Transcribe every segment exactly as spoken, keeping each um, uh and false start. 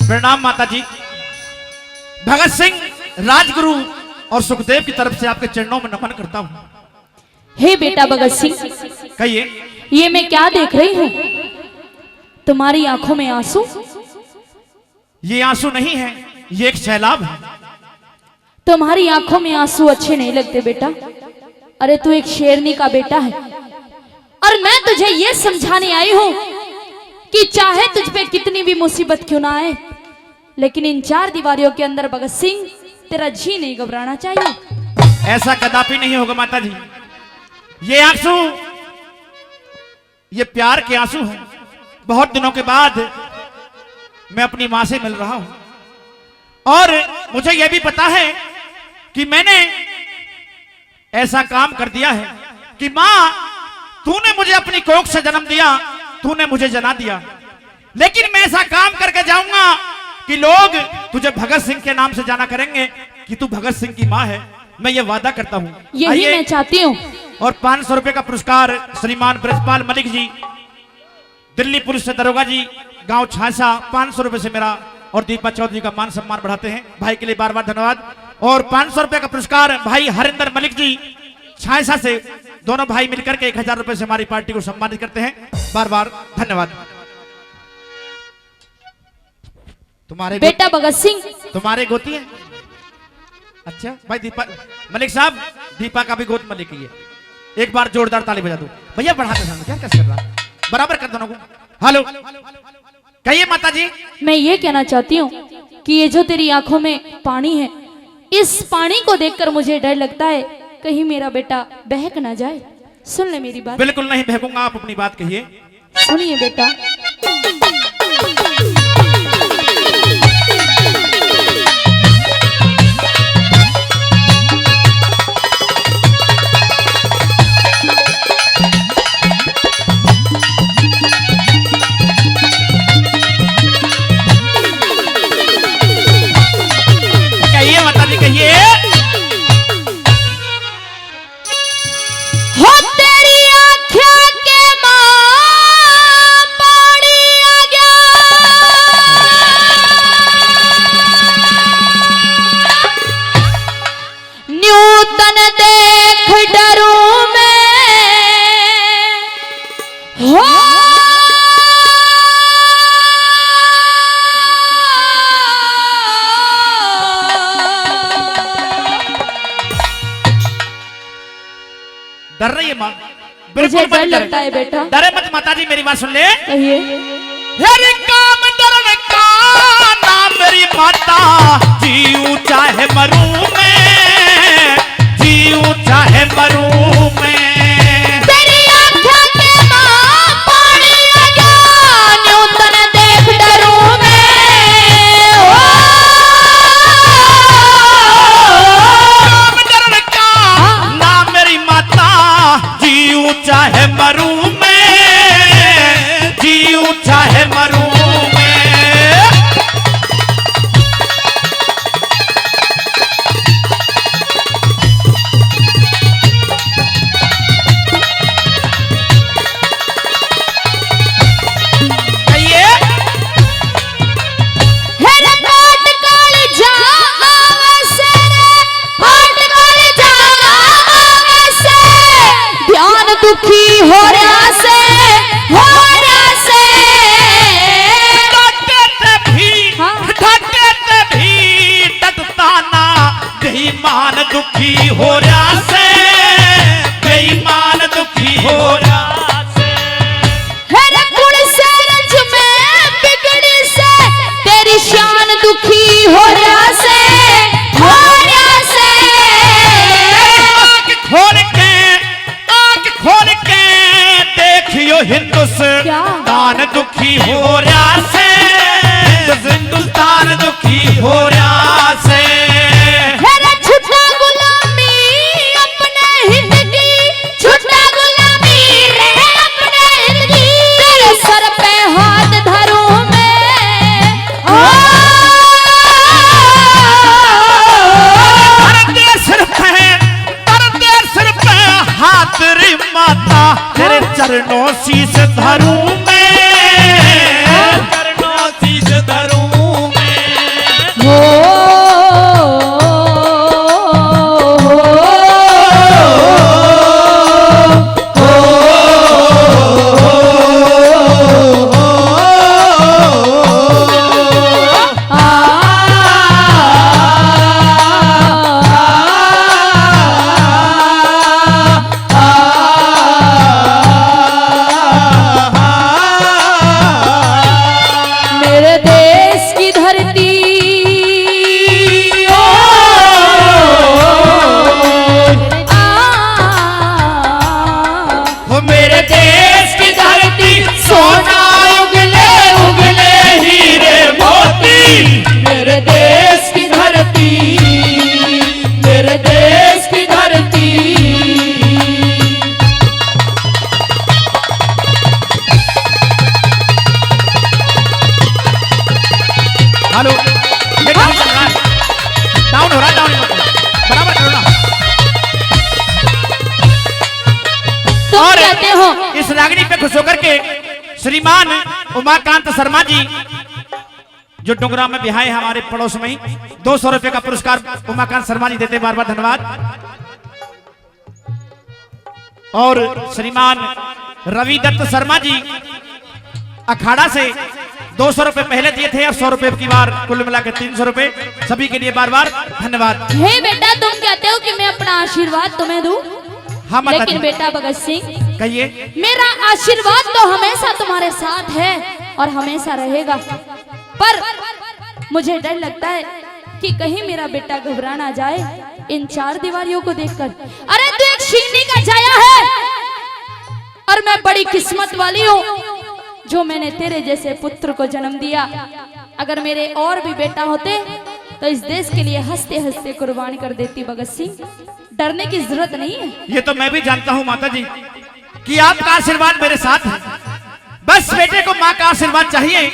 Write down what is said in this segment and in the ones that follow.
प्रणाम माता जी। भगत सिंह, राजगुरु और सुखदेव की तरफ से आपके चरणों में नमन करता हूँ। हे बेटा भगत सिंह, कहिए। ये मैं क्या देख रही हूँ? तुम्हारी आंखों में आंसू? ये आंसू नहीं है, ये एक सैलाब है। तुम्हारी आंखों में आंसू अच्छे नहीं लगते बेटा। अरे, तू एक शेरनी का बेटा है और मैं तुझे ये समझाने आई हूँ कि चाहे तुझ पे कितनी भी मुसीबत क्यों ना आए, लेकिन इन चार दीवारों के अंदर भगत सिंह, तेरा जी नहीं घबराना चाहिए। ऐसा कदापि नहीं होगा माता जी। ये आंसू, ये प्यार के आंसू हैं। बहुत दिनों के बाद मैं अपनी माँ से मिल रहा हूँ और मुझे यह भी पता है कि मैंने ऐसा काम कर दिया है कि माँ, तूने मुझे अपनी कोख से जन्म दिया, तूने मुझे जना दिया, लेकिन मैं ऐसा काम करके जाऊंगा कि लोग तुझे भगत सिंह के नाम से जाना करेंगे कि तू भगत सिंह की माँ है। मैं ये वादा करता हूँ। यही आइए। मैं चाहती हूँ। और पाँच सौ रुपए का पुरस्कार श्रीमान ब्रजपाल मलिक जी, दिल्ली पुलिस से दरोगा जी, गांव छांसा, पाँच सौ रुपए से मेरा और दीपा चौधरी का मान सम्मान बढ़ाते हैं। भाई के लिए बार बार धन्यवाद। और पाँच सौ रुपए का पुरस्कार भाई हरिंदर मलिक जी छांसा से, दोनों भाई मिलकर के एक हजार रुपए से हमारी पार्टी को सम्मानित करते हैं। बार बार धन्यवाद। तुम्हारे बेटा गोद-, भगत सिंह। तुम्हारे गोती है? अच्छा भाई दीपा, मलिक साहब, दीपा का भी गोद मलिक ही है। एक बार जोरदार ताली बजा दो भैया, बढ़ाते सामने क्या कस कर रहा, बराबर कर दोनों को। हेलो, कहिए माता जी। मैं ये कहना चाहती हूँ कि ये जो तेरी आंखों में पानी है, इस पानी को देखकर मुझे डर लगता है, कहीं मेरा बेटा बहक ना जाए। सुन ले मेरी बात। बिल्कुल नहीं बहकूंगा, आप अपनी बात कहिए। सुनिए बेटा। कहिए माता जी, कहिए। हो तेरी आँख्या के माँ पानी आ गया। न्यू तन देख डरूं मैं। हो। डर रही है माँ? मुझे बिल्कुल मत डर डरे। लगता है बेटा। डरे मत माता जी, मेरी बात सुन ले। कहिए। हे रे काम डरन का ना मेरी माता, जीऊं चाहे मरूं मैं, जीऊं चाहे मरूं मैं। तेरी आँखों के माँ पानी आ गया, न्यू तन देख डरूं मैं। ओ। काम डरन का ना मेरी माता, जीऊं चाहे मरूं मैं, जीऊं चाहे मरूं मैं। कहिए। हे रे पाट काल जा आवे से रे, पाट काल जा आवे से, ध्यान दुखी हो रहा से, हो रहा से। डटे ते भी, हाँ। डटे ते भी डटता ना, बेईमान दुखी हो रहा से, बेईमान दुखी हो रहा से। हे रे कुण से रंज में बिगड़ी से, तेरी शान दुखी हो रहा से, हो रहा से। आँख खोल के, आँख खोल के देखियो हिंदुस्तान, क्या? दुखी हो रहा से, हिंदुस्तान दुखी हो रहा से। हे रे छुटा गुलामी अपने हिंद की, छुटा गुलामी रे अपने हिंद की, तेरे सर पे हाथ धरूं मैं। ओ। धर दे सिर पे, धर दे सिर पे हाथ रे माता, तेरे चरणों शीश धरूं मैं, चरणों शीश धरूं मैं। हेलो, ये डाउन चल रहा है, डाउन हो रहा है, डाउन मत करो। बराबर करो ना। तुम और कहते हो। इस रागनी पे खुश होकर के श्रीमान उमाकांत शर्मा जी, जो डुंगरा में बिहाए हमारे पड़ोस में ही, दो सौ रुपए का पुरस्कार उमाकांत शर्मा जी देते, बार बार धन्यवाद। और श्रीमान रवि दत्त शर्मा जी अखाड़ा से दो सौ रुपए पहले दिए थे और सौ रुपए की बार, कुल मिला के तीन सौ रुपए। सभी के लिए बार बार धन्यवाद। हे बेटा, तुम कहते हो कि मैं अपना आशीर्वाद तुम्हें दूं, हाँ माता लेकिन जी। बेटा भगत सिंह, कहिए। मेरा आशीर्वाद तो हमेशा तुम्हारे साथ है और हमेशा रहेगा, पर मुझे डर लगता है कि कहीं मेरा बेटा घबरा ना जाए इन चार दीवारियों को देखकर। अरे, तू एक शिकनी का जाया है और मैं बड़ी किस्मत वाली हूँ जो मैंने तेरे जैसे पुत्र को जन्म दिया। अगर मेरे और भी बेटा होते तो इस देश के लिए हंसते हंसते कुर्बान कर देती भगत सिंह। डरने की जरूरत नहीं है। ये तो मैं भी जानता हूँ माता जी कि आपका आशीर्वाद मेरे साथ है। बस बेटे को माँ का आशीर्वाद चाहिए,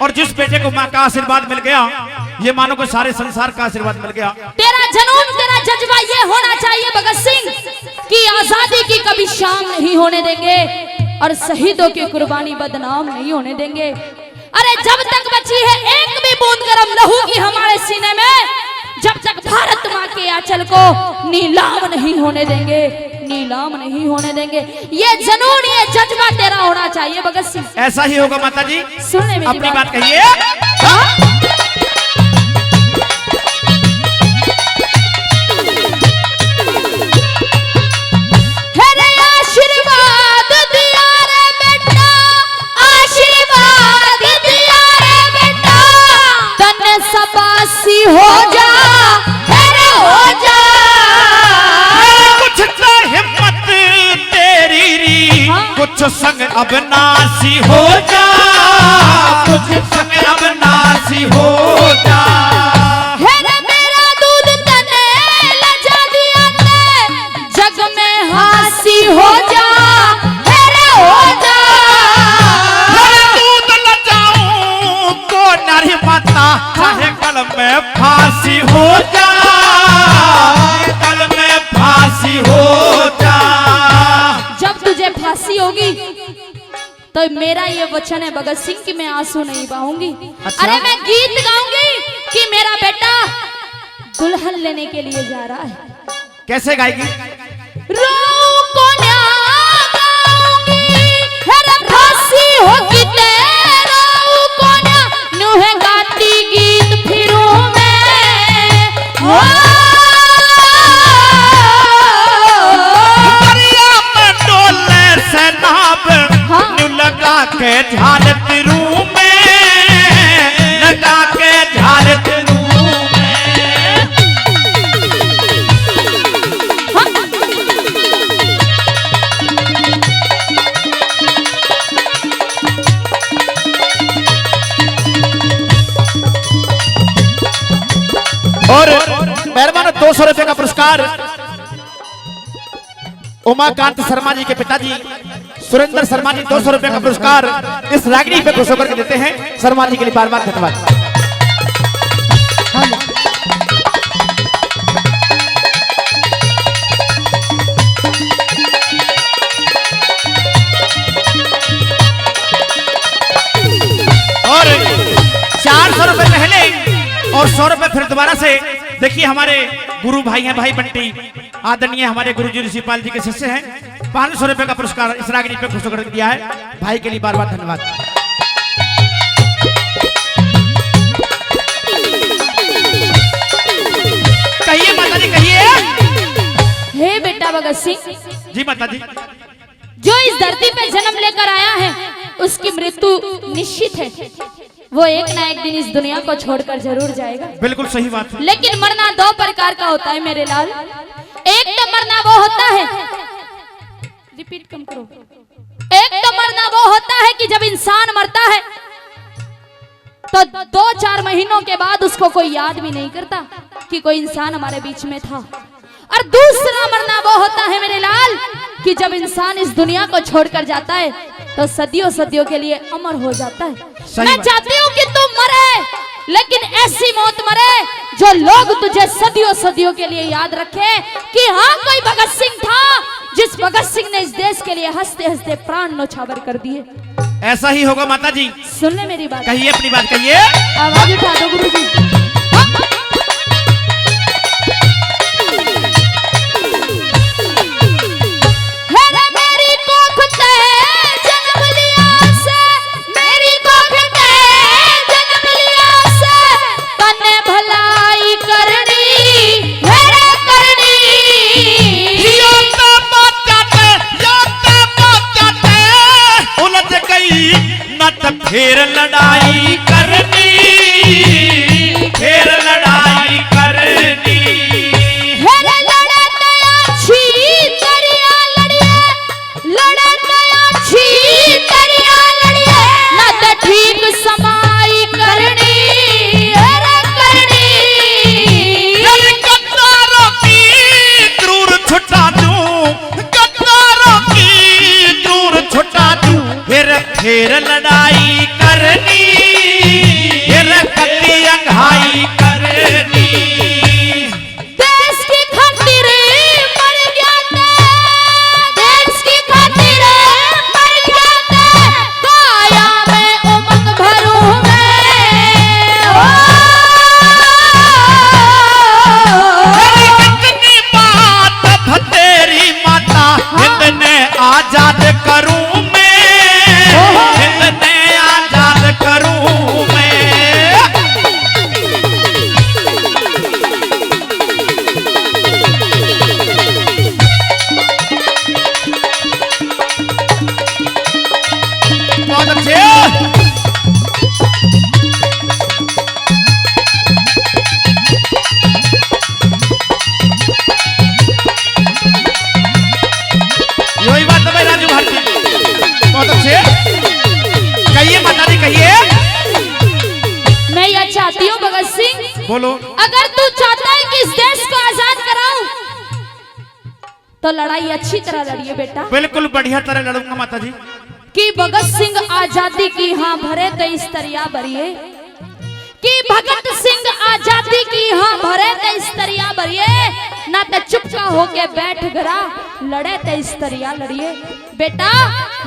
और जिस बेटे को माँ का आशीर्वाद मिल गया, ये मानो को सारे संसार का आशीर्वाद मिल गया। तेरा जुनून, तेरा जज्बा ये होना चाहिए भगत सिंह कि आजादी की कभी शाम नहीं होने देंगे और शहीदों की कुर्बानी बदनाम नहीं होने देंगे। अरे, जब तक बची है एक भी बूंद गरम लहू की हमारे सीने में, जब तक भारत माँ के आंचल को नीलाम नहीं होने देंगे, नीलाम नहीं होने देंगे। ये जुनून, ये जज्बा तेरा होना चाहिए भगत सिंह। ऐसा ही होगा माता जी। सुन ले मेरी अपनी बात। बात कहिए। हाँ? हे रे आशीर्वाद दिया रे बेटा, आशीर्वाद दिया रे बेटा, तन सबासी हो जा, हे रे हो जा। कुछ तो हिम्मत तेरी री, हाँ। कुछ संग अविनाशी हो जा, कुछ संग अविनाशी हो जा। हे रे मेरा दूध तने लजा दिया ते, जग में हासी हो जा, हे रे हो जा। हे दूध लजाऊं को नारी माता, हाँ। चाहे गल में फांसी हो जा, गल में फांसी हो जा। जब तुझे फांसी होगी तो मेरा ये वचन है भगत सिंह कि मैं आंसू नहीं बहाऊंगी। अच्छा। अरे, मैं गीत गाऊंगी कि मेरा बेटा दुल्हन लेने के लिए जा रहा है। कैसे गाएगी? रो कोन्या गाऊंगी, अरे फांसी होगी ते रो कोन्या, न्यू है गाती गीत फिरूं मैं। ओ दरिया में डोले सैनाब, हाँ। न्यू लगा के झाल फिरूं मैं, लगा के झाल फिरूं मैं। हाँ। और मेहरबान, दो सौ रुपए का पुरस्कार उमाकांत शर्मा जी के पिताजी सुरेंद्र शर्मा जी दो सौ रुपए का पुरस्कार इस रागनी पे खुश होकर के देते हैं। शर्मा जी के लिए बार बार धन्यवाद। और चार सौ रुपए पहले और सौ रुपए फिर दोबारा से। देखिए, हमारे गुरु भाई हैं, भाई बंटी, आदरणीय हमारे गुरु जी ऋषिपाल जी के शिष्य हैं। पाँच सौ रुपए का पुरस्कार इस रागनी पे खुश होकर दिया है। भाई के लिए बार बार धन्यवाद। कहिए माता जी, कहिए। हे बेटा भगत सिंह, जी माता जी। जो इस धरती पे जन्म लेकर आया है, उसकी मृत्यु निश्चित है। वो एक ना एक दिन इस दुनिया को छोड़कर जरूर जाएगा। बिल्कुल सही बात है। लेकिन मरना दो प्रकार का होता है मेरे लाल। एक तो मरना वो होता है, रिपीट कम करो। एक तो मरना वो होता है कि जब इंसान मरता है तो दो चार महीनों के बाद उसको कोई याद भी नहीं करता कि कोई इंसान हमारे बीच में था। और दूसरा मरना वो होता है मेरे लाल कि जब इंसान इस दुनिया को छोड़कर जाता है तो सदियों सदियों के लिए अमर हो जाता है। सही मैं बात। चाहती हूँ कि तू मरे, लेकिन ऐसी मौत मरे जो लोग तुझे सदियों सदियों के लिए याद रखे कि हाँ, कोई भगत सिंह था जिस भगत सिंह ने इस देश के लिए हंसते हंसते प्राण न्यौछावर कर दिए। ऐसा ही होगा माता जी। सुन ले मेरी बात। कहिए अपनी बात, कहिए। आवाज उठा दो गुरु जी। हे रे मेरी कोख तै जन्म लिया से, मेरी कोख तै जन्म लिया से, तन्ने भलाई करनी, हे रे करनी। यो तो बात जाते, यो तो बात जाते उलझ गई, न त फिर लड़ाई करनी, फिर लड़ाई करनी। हे रे लड़े तो अच्छी तरिया लड़िए, लड़े तो अच्छी तरिया लड़िए, ना तो ठीक समाई करनी, हे रे करनी। हे रे गद्दारों की क्रूर छुटा दूं, गद्दारों की क्रूर छुटा दूं, फिर, फिर लड़ाई करनी, फिर कत्ती अंघाई करनी। देश की खातिर मर गया तै, देश की खातिर मर गया तै, काया में उमंग भरूं मैं। ओ। अरे इतनी बात भतेरी माता, हाँ। इतने आजाद करूं मैं, ओहो। इतने आजाद करूं मैं। बहुत अच्छे। यही बात है भाई राजू भारती। बहुत अच्छे। कहिए माता जी, कहिए। मैं यह चाहती हूँ भगत सिंह, बोलो। अगर तू चाहता है कि इस देश को आजाद कराऊं, तो लड़ाई अच्छी तरह लड़िए बेटा। बिल्कुल बढ़िया तरह लड़ूंगा माता जी। कि भगत सिंह आजादी की हाँ भरे तो इस तरिया भरिए, कि भगत सिंह आजादी की हाँ भरे तो इस तरिया भरिए, ना तो चुपका होके बैठ घरा, लड़े तो इस तरिया लड़िए। बेटा,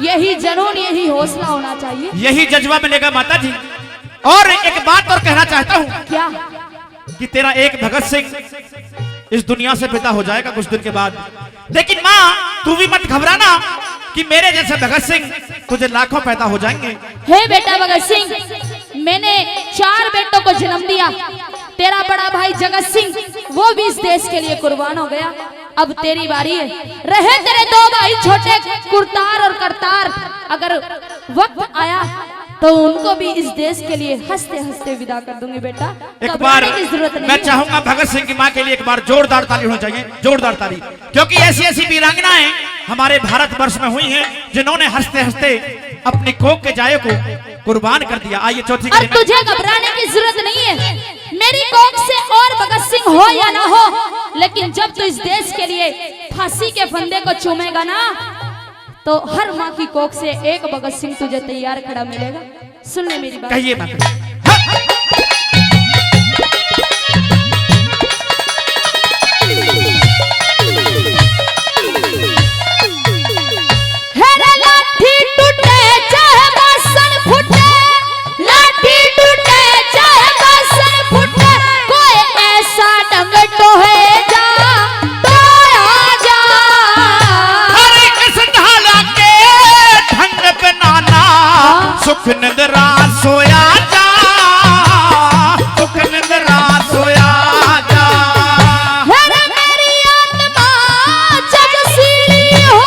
यही जुनून, यही हौसला होना चाहिए। यही जज्बा मिलेगा माता जी। और एक बात और कहना चाहता हूँ। क्या? कि तेरा एक भगत सिंह इस दुनिया से विदा हो जाएगा कुछ दिन के बाद, लेकिन माँ, तू भी मत घबराना कि मेरे जैसे भगत सिंह तुझे लाखों पैदा हो जाएंगे। हे बेटा भगत सिंह, मैंने चार बेटों को जन्म दिया। तेरा बड़ा भाई जगत सिंह, वो भी इस देश के लिए कुर्बान हो गया। अब तेरी बारी है। रहे तेरे दो भाई छोटे, कुरतार और करतार, अगर वक्त आया तो उनको भी इस देश के लिए हंसते हंसते विदा कर दूंगी बेटा। एक बार घबराने की जरूरत नहीं मैं है। चाहूंगा भगत सिंह की माँ के लिए एक बार जोरदार ताली होनी चाहिए, जोरदार ताली, क्योंकि ऐसी ऐसी वीरांगनाएं हमारे भारतवर्ष में हुई हैं जिन्होंने हंसते हंसते अपनी कोख के जाये को कुर्बान कर दिया। आइए चौथी और कड़ी में। तुझे घबराने की जरूरत नहीं है। मेरी कोख से और भगत सिंह हो या ना हो, लेकिन जब तू इस देश के लिए फांसी के फंदे को चूमेगा ना, तो हर माँ की कोख से एक भगत सिंह तुझे तैयार खड़ा मिलेगा। सुन ले मेरी बात। कहिए माता। हे रे लाठी टूटे चाहे बासन फूटे, लाठी टूटे चाहे बासन फूटे, कोई ऐसा ढंग टोहे जा, टोया जा। अरे इस ढाला के ढंग पे नाना, हाँ। सुख निंदरा सोया जा, सुख निंदरा सोया जा। हे रे मेरी आत्मा जगसीली हो,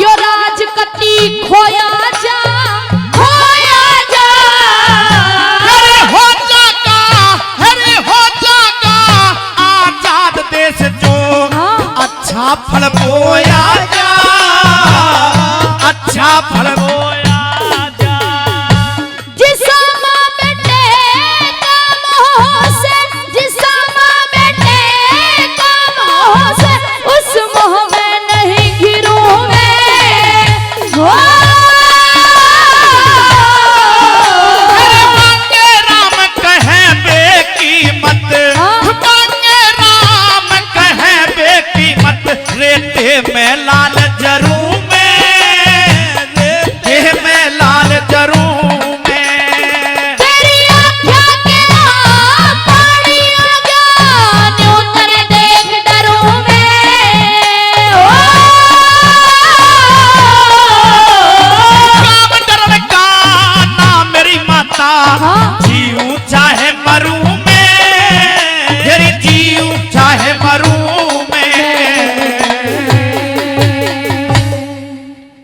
यो राज कती खोया जा, खोया जा। अरे हो जागा, अरे हो जागा आजाद देश जो, हाँ। अच्छा फल बोया जा, अच्छा फल बोया जा। जिसा माँ बेटे काम हो से, जिसा माँ बेटे काम हो से, उस मोह में नहीं गिरूं मैं। हो। अरे हाँ। जीऊं चाहे मरूं